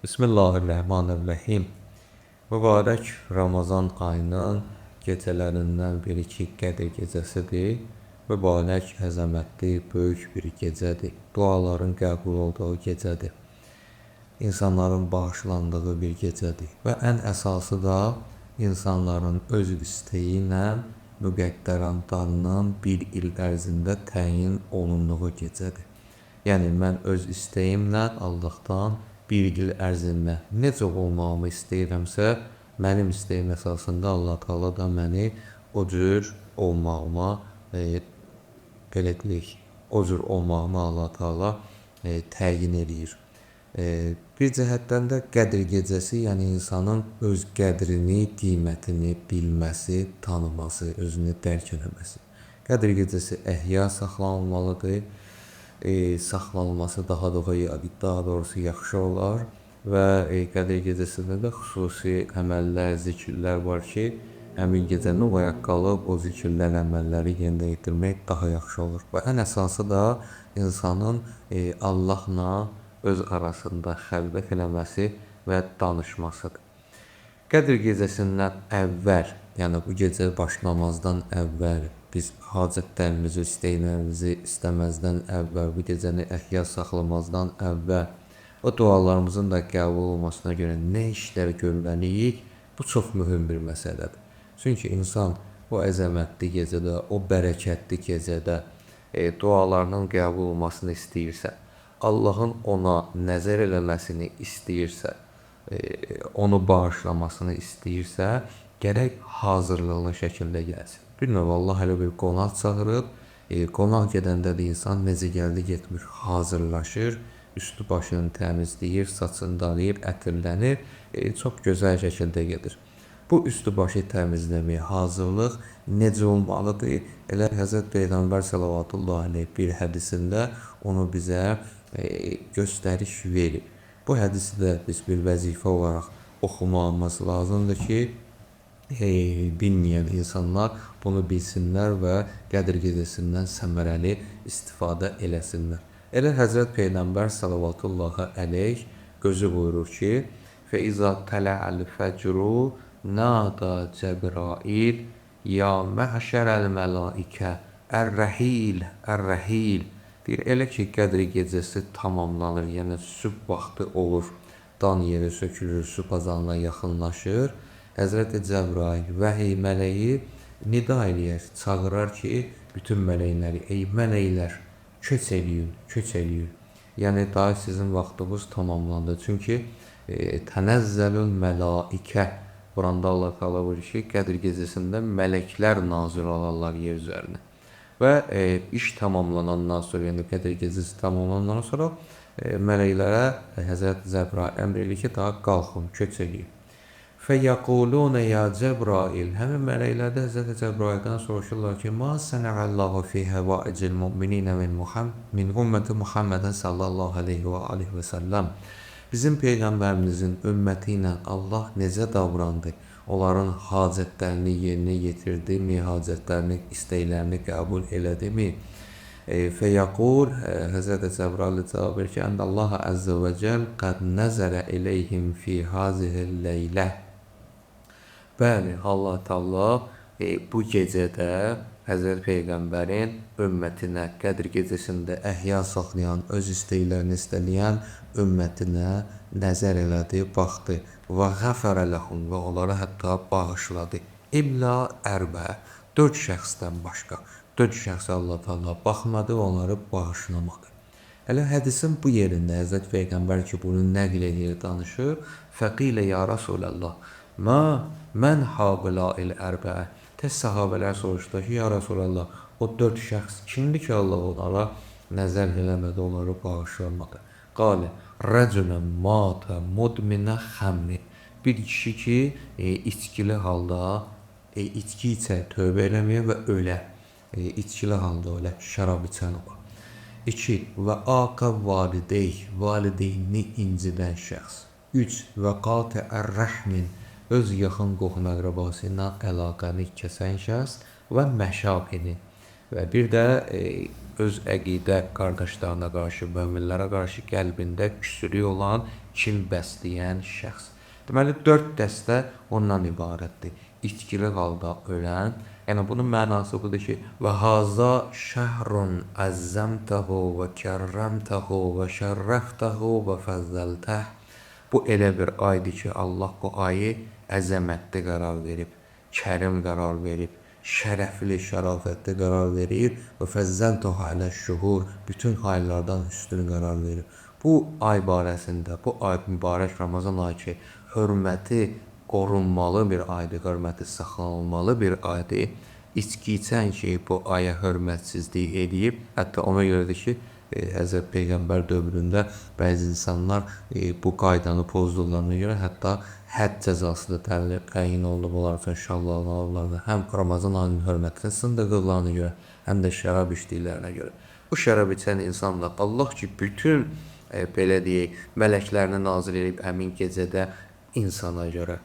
Bismillahirrahmanirrahim. Mübarək Ramazan ayının gecələrindən biri ki, Qədir gecəsidir. Mübarək, əzəmətli, böyük bir gecədir. Duaların qəbul olduğu gecədir. İnsanların bağışlandığı bir gecədir. Və ən əsası da insanların öz istəyi ilə müqəddəratlarının bir il ərzində təyin olunduğu gecədir. Yəni, mən öz istəyimlə Allahdan bir il ərzində necə olmağımı istəyirəmsə, mənim istəyim əsasında Allah Teala da məni o cür olmağıma, belə deyək, o cür olmağımı Allah Teala təyin eləyir. Bir cəhətdən də Qədir gecəsi, yəni insanın öz qədrini, qiymətini bilməsi, tanıması, özünü dərk eləməsi. Qədir gecəsi əhya saxlanılmalıdır. Saxlanılması daha doğrusu yaxşı olar və Qədir gecəsində də xüsusi əməllər, zikirlər var ki, həmin gecəni oyaq qalıb o zikirlər, əməlləri yerinə yetirmək daha yaxşı olur. Və ən əsası da insanın Allahla öz arasında xəlvət eləməsi və danışmasıdır. Qədir gecəsindən əvvəl, yəni bu gecə başlamazdan əvvəl biz hacətlərimizi, istəklərimizi istəməzdən əvvəl, bu gecəni əhya saxlamazdan əvvəl o dualarımızın da qəbul olmasına görə nə işlər görməliyik, bu çox mühüm bir məsələdir. Çünki insan o əzəmətli gecədə, o bərəkətli gecədə dualarının qəbul olmasını istəyirsə, Allahın ona nəzər eləməsini istəyirsə, onu bağışlamasını istəyirsə, gərək hazırlıqlı şəkildə gəlsin. Bir növ Allah hələ bir qonaq çağırıb, qonaq gedəndə də insan necə gəldi getmir, hazırlaşır, üstü başını təmizləyir, saçını darayır, ətirlənir, çox gözəl şəkildə gedir. Bu üstü başı təmizləməyə hazırlıq necə olmalıdır? Elə Həzrət Peyğəmbər sallallahu əleyhi bir hədisində onu bizə göstəriş verib. Bu hədisi də biz bir vəzifə olaraq oxumamız lazımdır ki, bilməyən insanlar bunu bilsinlər və Qədir gecəsindən səmərəli istifadə eləsinlər. Elə Həzrət Peyğəmbər sallallahu əleyh gözü buyurur ki, Feiza tələ'əl fəcru nada Cəbrail ya məşərəl mələikə ər-rəhil, ər-rəhil. Deyir, elə ki, Qədir gecəsi tamamlanır, yəni sübh vaxtı olur, dan yeri sökülür, sübh azanına yaxınlaşır. Həzrəti Cəbrail, vəhiy mələyi nida eləyər, çağırar ki, bütün mələkləri, ey mələklər, köç eləyin, köç eləyin. Yəni, daha sizin vaxtınız tamamlandı. Çünki tənəzzəlül mələikə, Quranda Allah Teala buyurur ki, Qədir gecəsində mələklər nazil olarlar yer üzərinə. Və iş tamamlanandan sonra, yəni Qədir gecəsi tamamlanandan sonra mələklərə Həzrət Cəbrail əmr eləyir ki, daha qalxın, köç eləyin. Fəyəqulunə ya Cəbrail, həmin mələklər də Həzrət Cəbraildən soruşurlar ki, ma sənəəllahu fi həvaicil müminинə min ümməti Muhammedin sallallahu aleyhi və alihi və səlləm. Bizim Peyğəmbərimizin ümməti ilə Allah necə davrandı? Onların hacətlərini yerinə yetirdimi, hacətlərini, istəklərini qəbul elədimi? Fəyəqul, Həzrət Cəbrail cavab verir ki, Ənəllaha əzzə və cəl qəd nəzərə eləyhim fi hazihil leylə. Bəli, Allah Teala bu gecədə Həzrət Peyğəmbərin ümmətinə, Qədir gecəsində əhya saxlayan, öz istəklərini istələyən ümmətinə nəzər elədi, baxdı və qəfərə ləhum və onlara hətta bağışladı. İllə ərbə, 4 şəxsdən başqa, 4 şəxsə Allah Teala baxmadı və onları bağışlamadı. Hələ hədisin bu yerində Həzrət Peyğəmbər ki, bunu nəql edir, danışır, fəqilə ya Rasulallah, ma mən haulail ərbə. Tez sahabələr soruşdular ki, ya Rasulallah, o 4 şəxs kimdir ki, Allah onlara nəzər eləmədi, onları bağışlamadı? Qalə, rəculən matə mudminə xəmrin. Bir kişi ki, içkili halda, içki içər, tövbə eləməyə və ölə. İçkili halda ölə, şərab içən ola. 2. Və aqa valideyh, valideynini incidən şəxs. 3. Və qatə ər-rəhmin, öz yaxın qohum əqrəbası ilə əlaqəni kəsən şəxs və məşabini. Və bir də öz əqidə qardaşlarına qarşı, möminlərə qarşı qəlbində küsülük olan, kin bəsləyən şəxs. Deməli, 4 dəstə ondan ibarətdir. İçkili halda ölən, yəni bunun mənası budur ki, və haza şəhrun əzzəmtəhu və kərrəmtəhu və şərrəftəhu və fəzzəltəh. Bu elə bir aydır ki, Allah bu ayı əzəmətli qərar verib, kərim qərar verib, şərəfli, şərafətli qərar verib və fəzzəltəhu alə şuhur, bütün aylardan üstün qərar verib. Bu ay barəsində, bu ay mübarək Ramazan ayı ki, hörməti qorunmalı bir aydır, hörməti saxlanılmalı bir aydır. İçki içən ki, bu aya hörmətsizlik eləyib, hətta ona görədir ki, Həzrət Peyğəmbər dövründə bəzi insanlar bu qaydanı pozduqlarına görə hətta hədd cəzası da təyin olunub onlar üçün şallallarına, həm Ramazan ayının hörmətini sındırdıqlarına görə, həm də şərab içdiklərinə görə. Bu şərab içən insanlar Allah ki, bütün belə deyək, mələklərini nazil edib həmin gecədə insana görə,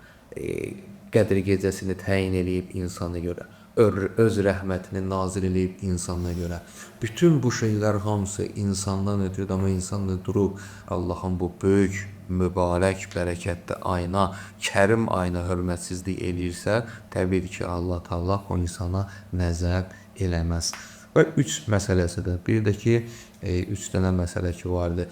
Qədir gecəsini təyin eləyib insana görə, öz rəhmətini nazil eləyib insana görə. Bütün bu şeylər hamısı insandan ötürüdür, amma insan da durub Allahın bu böyük, mübarək, bərəkətli ayına, kərim ayına hörmətsizlik eləyirsə, təbii ki, Allah Teala o insana nəzər eləməz. Və 3 məsələsi də, bir də ki, 3 dənə məsələ ki vardı,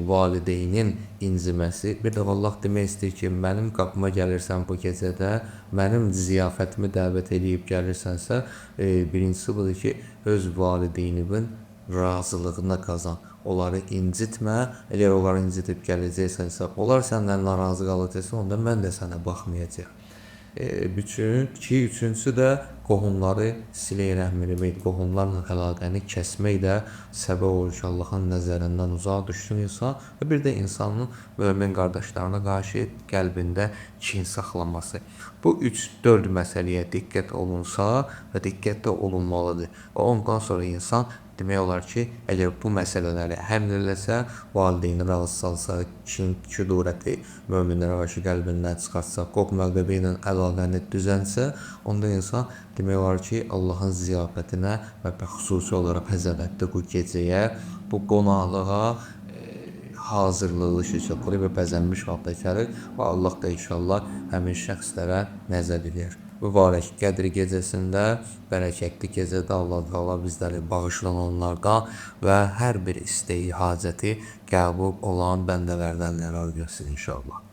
valideynin inciməsi. Bir də Allah demək istəyir ki, mənim qapıma gəlirsən bu gecədə, mənim ziyafətimi dəvət eləyib gəlirsənsə, birincisi budur ki, öz valideynimin razılığına qazan. Onları incitmə, əgər onları incitib gələcəksənsə, onlar səndən narazı qalacaqsa, onda mən də sənə baxmayacağam. Üçüncüsü də qohumları silə-i rəhm eləmək, qohumlarla əlaqəni kəsmək də səbəb olur ki, Allahın nəzərindən uzağa düşsün insan və bir də insanın mömin qardaşlarına qarşı qəlbində kin saxlaması. Bu 3-4 məsələyə diqqət olunsa və diqqətdə olunmalıdır. Və ondan sonra insan demək olar ki, əgər bu məsələləri həll eləsə, valideyni razı salsa, kin, küdurəti möminlərə qarşı qəlbindən çıxartsa, qohum-əqrəba ilə əlaqəni düzəltsə, onda insan demək olar ki, Allahın ziyafətinə və xüsusi olaraq əzəmətli bu gecəyə, bu qonaqlığa hazırlıqlı şəkildə və bəzənmiş halda gəlir və Allah da inşallah həmin şəxslərə nəzər eləyər. Mübarək Qədir gecəsində, bərəkətli gecədə Allah Teala bizləri bağışlananlardan və hər bir istəyi, hacəti qəbul olan bəndələrdən qərar versin inşallah.